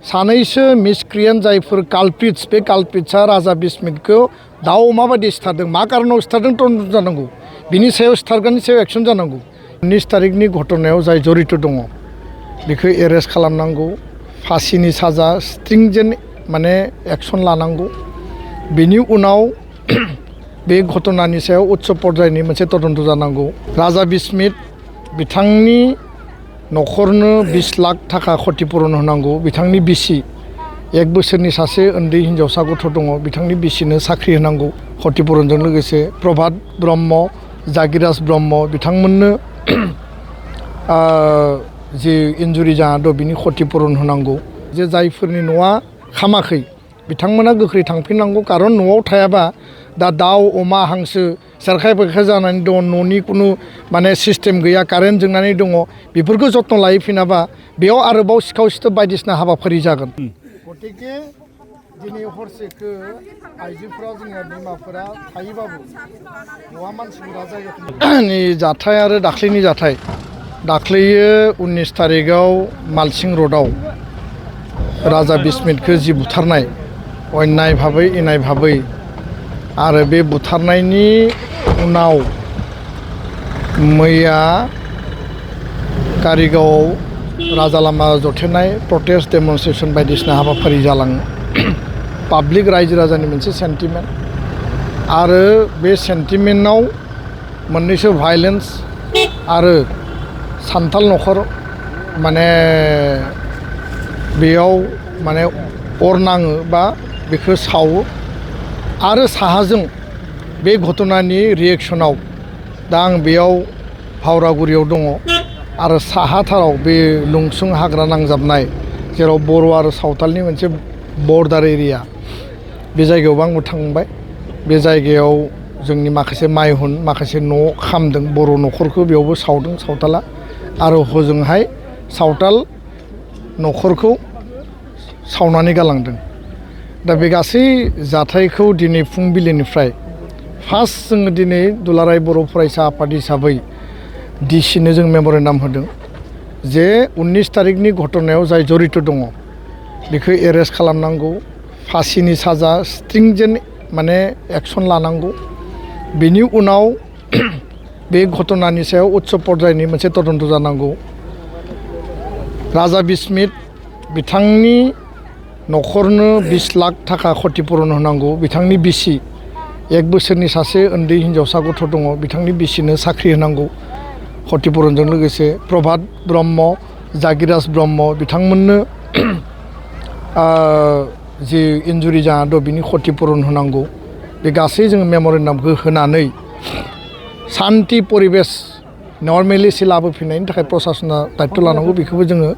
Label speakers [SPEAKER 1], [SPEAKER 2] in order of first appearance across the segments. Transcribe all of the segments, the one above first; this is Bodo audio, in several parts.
[SPEAKER 1] सानैसो मिसक्रियेन्ट जायफोर कालप्रिट्स बे कालप्रिट्सआ राजा बिस्मितखौ दाउ अमा बायदि सिथारदों मा कारनाव सिथारदों तदन्त जानांगौ बिनि सायाव सिथारग्रानि सायाव एक्सन जानांगौ 19 तारिखनि घटनायाव जाय जरित दङ बेखौ एरेस्ट खालामनांगौ फासिनि साजा स्ट्रिंजेन्ट माने एक्सन लानांगौ बेनि उनाव बे घटनानि सायाव उच्च पर्यायनि मोनसे तदन्त जानांगौ राजा बिस्मित बिथांनि नखरनो 20 लाख थाखा क्षतिपूरण होनांगौ बिथांनि बिसि 1 बोसोरनि सासे उन्दै हिनजावसा गथ' दङ बिथांनि बिसिनो साख्रि होनांगौ क्षतिपूरणजों लोगोसे प्रभात ब्रह्म जागिराज ब्रह्म बिथांमोननो जे इन्जुरि जाना दं बिनि क्षतिपूरण होनांगौ जे जायफोरनि न'आ खामाखै बिथांमोना गोख्रै थांफिननांगौ कारन न'आव थायाबा दा दाउ अमा हांसो सेरखाय बेरखाय जानानै दं न'नि कुनु माने सिस्टेम गैया कारेन्ट जोंनानै दङ बेफोरखौ जत्न लायफिनाबा बेयाव आरोबाव सिखाव सिथोब बायदिसिना हाबाफारि जागोन गतिके दिनै हरसेखौ आइजोफोरा जोंनिया बिमाफोरा थायोबाबो न'आ मानसिफोरा जायगानि जाथाय आरो दाख्लैनि जाथाय दाख्लैयो 19 तारिखआव मालसिं र'डआव राजा बिस्मितखौ जि बुथारनाय अन्याय भाबै इनाय भाबै आरो बे बुथारनायनि उनाव मैया कारिगावआव राजा लामा जथेनाय प्रटेस्ट डेमनस्ट्रेशन बायदिसिना हाबाफारि जालाङो पाब्लिक रायजो राजानि मोनसे सेन्टिमेन्ट आरो बे सेन्टिमेन्टआव मोननैसो भायलेन्स आरो सान्थाल नखर माने बेयाव माने अर नाङो बा बेखौ सावो आरो साहाजों बे घटनानि रिएक्सनाव दा आं बेयाव भावरागुरियाव दङ आरो साहाथाराव बे लुंसुं हाग्रा नांजाबनाय जेराव बर' आरो सावथालनि मोनसे बर्डार एरिया बे जायगायावबो आंबो थांबाय बे जायगायाव जोंनि माखासे माइहुन माखासे न' खामदों बर' न'खरखौ बेयावबो सावदों सावथाला आरो हजोंहाय सावथाल न'खरखौ सावनानै गालांदों दा बे गासै जाथायखौ दिनै फुंबिलिनिफ्राय फार्स्ट जोङो दिनै दुलाराय बर' फरायसा आफाद हिसाबै डिसिनो जों मेम'रेन्डाम होदों जे 19 तारिखनि घटनायाव जाय जरित दङ बेखौ एरेस्ट खालामनांगौ फासिनि साजा स्ट्रिंजेन्ट माने एक्सन लानांगौ बेनि उनाव बे घटनानि सायाव उच्च पर्यायनि मोनसे तदन्त जानांगौ राजा बिस्मित बिथांनि नखरनो 20 लाख थाखा क्षतिपूरण होनांगौ बिथांनि बिसि 1 बोसोरनि सासे उन्दै हिनजावसा गथ' दङ बिथांनि बिसिनो साख्रि होनांगौ क्षतिपूरणजों लोगोसे प्रभात ब्रह्म जागिराज ब्रह्म बिथांमोननो जि इन्जुरि जाना दं बिनि क्षतिपूरण होनांगौ बे गासै जोङो मेम'रेन्डामखौ होनानै शान्ति परिबेश नर्मेलिसि लाबोफिननायनि थाखाय प्रशासना दायित्व लानांगौ बेखौबो जोङो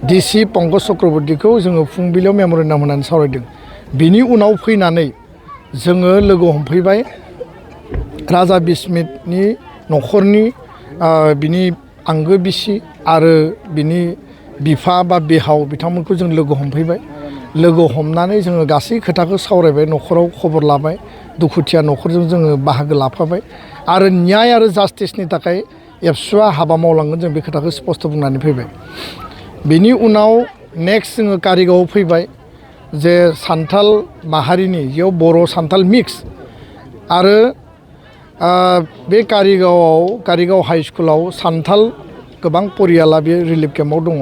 [SPEAKER 1] डिसि पंकज चक्रवर्तीखौ जोङो फुंबिलियाव मेम'रेन्डाम होनानै सावरायदों बिनि उनाव फैनानै जोङो लोगो हमफैबाय राजा बिस्मितनि न'खरनि बिनि आंगो बिसि आरो बिनि बिफा बा बिहाव बिथांमोनखौ जों लोगो हमफैबाय लोगो हमनानै जोङो गासै खोथाखौ सावरायबाय न'खराव खबर लाबाय दुखुथिया न'खरजों जोङो बाहागो लाफाबाय आरो न्याय आरो जास्टिसनि थाखाय एबसुआ हाबा मावलांगोन जों बे खोथाखौ स्पष्ट बुंनानै फैबाय बेनि उनाव नेक्स्ट जोङो कारिगावआव फैबाय जे सान्थाल माहारिनि बेयाव बर' सान्थाल मिक्स आरो बे कारिगाव हाइ स्कुलाव सान्थाल गोबां परियाला बे रिलिफ केम्पआव दङ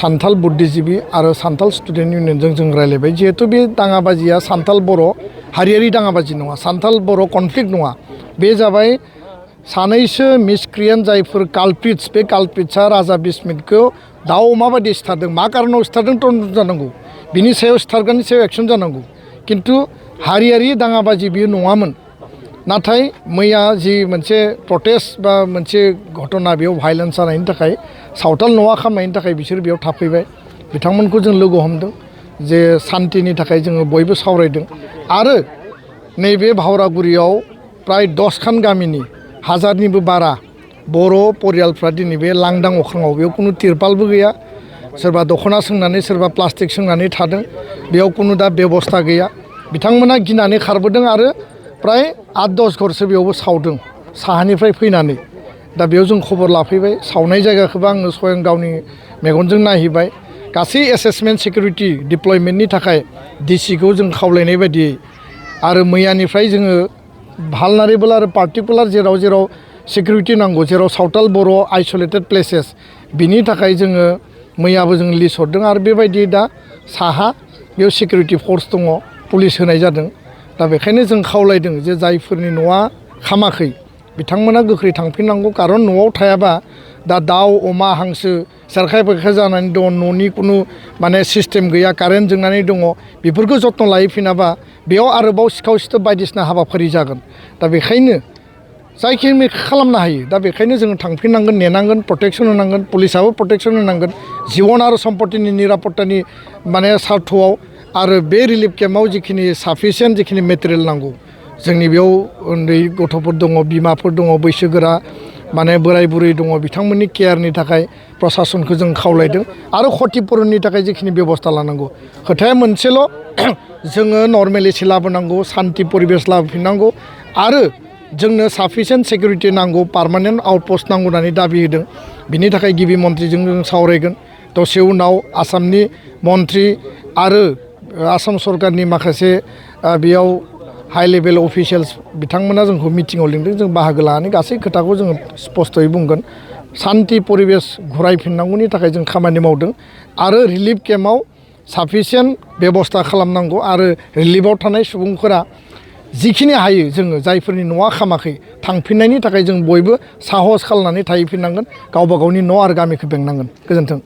[SPEAKER 1] सान्थाल बुद्धिजिबि आरो सान्थाल स्टुडेन्ट इउनियनजों जों रायलायबाय जिहेतु बे दाङाबाजिया सान्थाल बर' हारियारि दाङाबाजि नङा सान्थाल बर' कनफ्लिक्ट नङा बे जाबाय सानैसो मिसक्रियेन्ट जायफोर कालप्रिट्स बे कालप्रिट्सआ राजा बिस्मितखौ दाउ अमा बायदि सिथारदों मा कारनाव सिथारदों तदन्त जानांगौ बिनि सायाव सिथारग्रानि सायाव एक्सन जानांगौ खिन्थु हारियारि दाङाबाजि बियो नङामोन नाथाय मैया जि मोनसे प्रटेस्ट बा मोनसे घटना बेयाव भायलेन्स जानायनि थाखाय सावथाल न'आ खामनायनि थाखाय बिसोर बेयाव थाफैबाय बिथांमोनखौ जों लोगो हमदों जे सान्तिनि थाखाय जोङो बयबो सावरायदों आरो नैबे भावरागुरियाव प्राय 10 खान गामिनि हाजारनिबो बारा बर' परियालफ्रा दिनै बे लांदां अख्राङाव बेयाव कुनु तिरपालबो गैया सोरबा दख'ना सोंनानै सोरबा प्लास्टिक सोंनानै थादों बेयाव कुनु दा बेबस्था गैया बिथांमोना गिनानै खारबोदों आरो प्राय 8-10 घरसो बेयावबो सावदों साहानिफ्राय फैनानै दा बेयाव जों खबर लाफैबाय सावनाय जायगाखौबो आङो स्वयं गावनि मेगनजों नायहैबाय गासै एसेसमेन्ट सिकिउरिटि डिप्लयमेन्टनि थाखाय डिसिखौ जों खावलायनाय बायदियै आरो मैयानिफ्राय जोङो भालनारेबोल आरो पार्टिकुलार जेराव जेराव सिकिउरिटि नांगौ जेराव सावथाल बर' आइसोलेटेड प्लेसेस बिनि थाखाय जोङो मैयाबो जों लिस्ट हरदों आरो बेबायदि दा साहा बेयाव सिकिउरिटि फर्स दङ पुलिस होनाय जादों दा बेखायनो जों खावलायदों जे जायफोरनि न'आ खामाखै बिथांमोना गोख्रै थांफिननांगौ खारन न'आव थायाबा दा दाउ अमा हांसो सेरखाय बेरखाय जानानै दङ न'नि खुनु माने सिस्टेम गैया कारेन्ट जोंनानै दङ बेफोरखौ जथ्न' लाहैफिनाबा बेयाव आरोबाव सिखाव सिथोब बायदिसिना हाबाफारि जागोन दा बेखायनो जायखिनि खालामनो हायो दा बेखायनो जोङो थांफिननांगोन नेनांगोन प्रटेक्सन होनांगोन पुलिसाबो प्रटेक्सन होनांगोन जिबन आरो सम्पतिनि निरापत्तानि माने सार्थआव आरो बे रिलिफ केम्पआव जिखिनि साफिसियेन्ट जिखिनि मेटेरियेल नांगौ जोंनि बेयाव उन्दै गथ'फोर दङ बिमाफोर दङ बैसोगोरा माने बोराय बुरै दङ बिथांमोननि केयारनि थाखाय प्रसासनखौ जों खावलायदों आरो क्षतिपुरननि थाखाय जिखिनि बेबस्था लानांगौ खोथाया मोनसेल' जोङो नर्मेलिटि लाबोनांगौ सान्ति परिबेस लाबोफिननांगौ आरो जोंनो साफिसियेन्ट सिकिउरिटि नांगौ पार्मानेन्ट आउटपस्ट नांगौ होननानै दाबि होदों बिनि थाखाय गिबि मन्थ्रिजों जों सावरायगोन दसे उनाव आसामनि मन्थ्रि आरो आसाम सरकारनि माखासे बेयाव हाइ लेभेल अफिसियेल्स बिथांमोना जोंखौ मिटिङाव लिंदों जों बाहागो लानानै गासै खोथाखौ जोङो स्पस्तयै बुंगोन सान्ति परिबेस घुरायफिननांगौनि थाखाय जों खामानि मावदों आरो रिलिफ केम्पआव साफिसियेन्ट बेबस्था खालामनांगौ आरो रिलिफआव थानाय सुबुंफोरा जिखिनि हायो जोङो जायफोरनि न'आ खामाखै थांफिननायनि थाखाय जों बयबो साहस खालामनानै थाहैफिननांगोन गावबा गावनि न' आरो गामिखौ बेंनांगोन गोजोन्थों।